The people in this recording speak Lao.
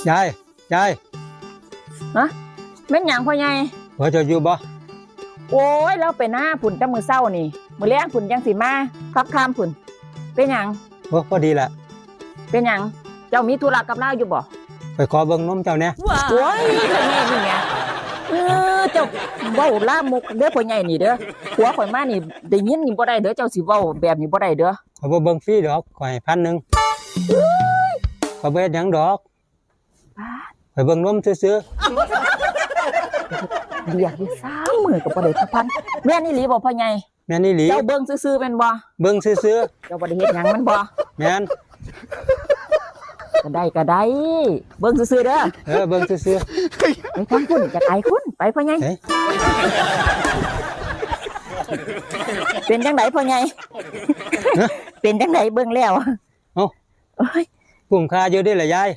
ຍາຍ ຍາຍ. ຮະ? ແມ່ນຫຍັງພໍ່ໃຫຍ່? ຜົວເຈົ້າຢູ່ບໍ່? ໂອ້ຍ ລາວໄປນາພຸ້ນແຕ່ມື້ເຊົ້ານີ້ ມື້ແລງພຸ້ນຈັ່ງຊິມາ ຄ່ຳໆພຸ້ນ. ເປັນຫຍັງ? ໂອ້ ພໍດີລະ. ເປັນຫຍັງ? ເຈົ້າມີທຸລະກັບລາວຢູ່ບໍ່? ຂ້ອຍຂໍເບິ່ງນົມເຈົ້າແດ່. ໂອ້ຍ ພໍ່ໃຫຍ່ນີ້ແໝ່. ເອີ ເຈົ້າເວົ້າລາມົກເດີພໍ່ໃຫຍ່ນີ້ເດີ. ຜົວຂ້ອຍມານີ້ໄດ້ຍິນນີ້ບໍ່ໄດ້ເດີ. ເຈົ້າຊິເວົ້າແບບນີ້ບໍ່ໄດ້ເດີ. ຂ້ອຍບໍ່ເບິ່ງຟຣີດອກ ຂ້ອຍໃຫ້ພັນໜຶ່ງ. ຂ້ອຍບໍ່ເຮັດຫຍັງດອກ. ປາດ ຂ້ອຍເບິ່ງນົມຊື່ໆ. ລຽກຢູ່ສາມມື້ກໍບໍ່ໄດ້ຈັກພັນ. ແມ່ນອີ່ຫຼີບໍ່ພໍ່ໃຫຍ່? ແມ່ນອີ່ຫຼີ. ເຈົ້າເບິ່ງຊື່ໆແມ່ນບໍ່? ເບິ່ງຊື່ໆ. ເຈົ້າບໍ່ໄດ້ເຮັດຫຍັງແມ່ນບໍ່? ແມ່ນ. ກໍໄດ້ ກໍໄດ້ ເບິ່ງຊື່ໆເດີ. ເອີ ເບິ່ງຊື່ໆ. ໄປທາງພຸ້ນ ຢາກອາຍຄົນ. ໄປພໍ່ໃຫຍ່. ເອີ ເປັນຈັ່ງໃດພໍ່ໃຫຍ່? ຮະ? ເປັນຈັ່ງໃດເບິ່ງແລ້ວ? ເອົ້າ ໂອ້ຍ ກຸ້ມຄ່າຢູ່ເດ້ລະຍາຍ.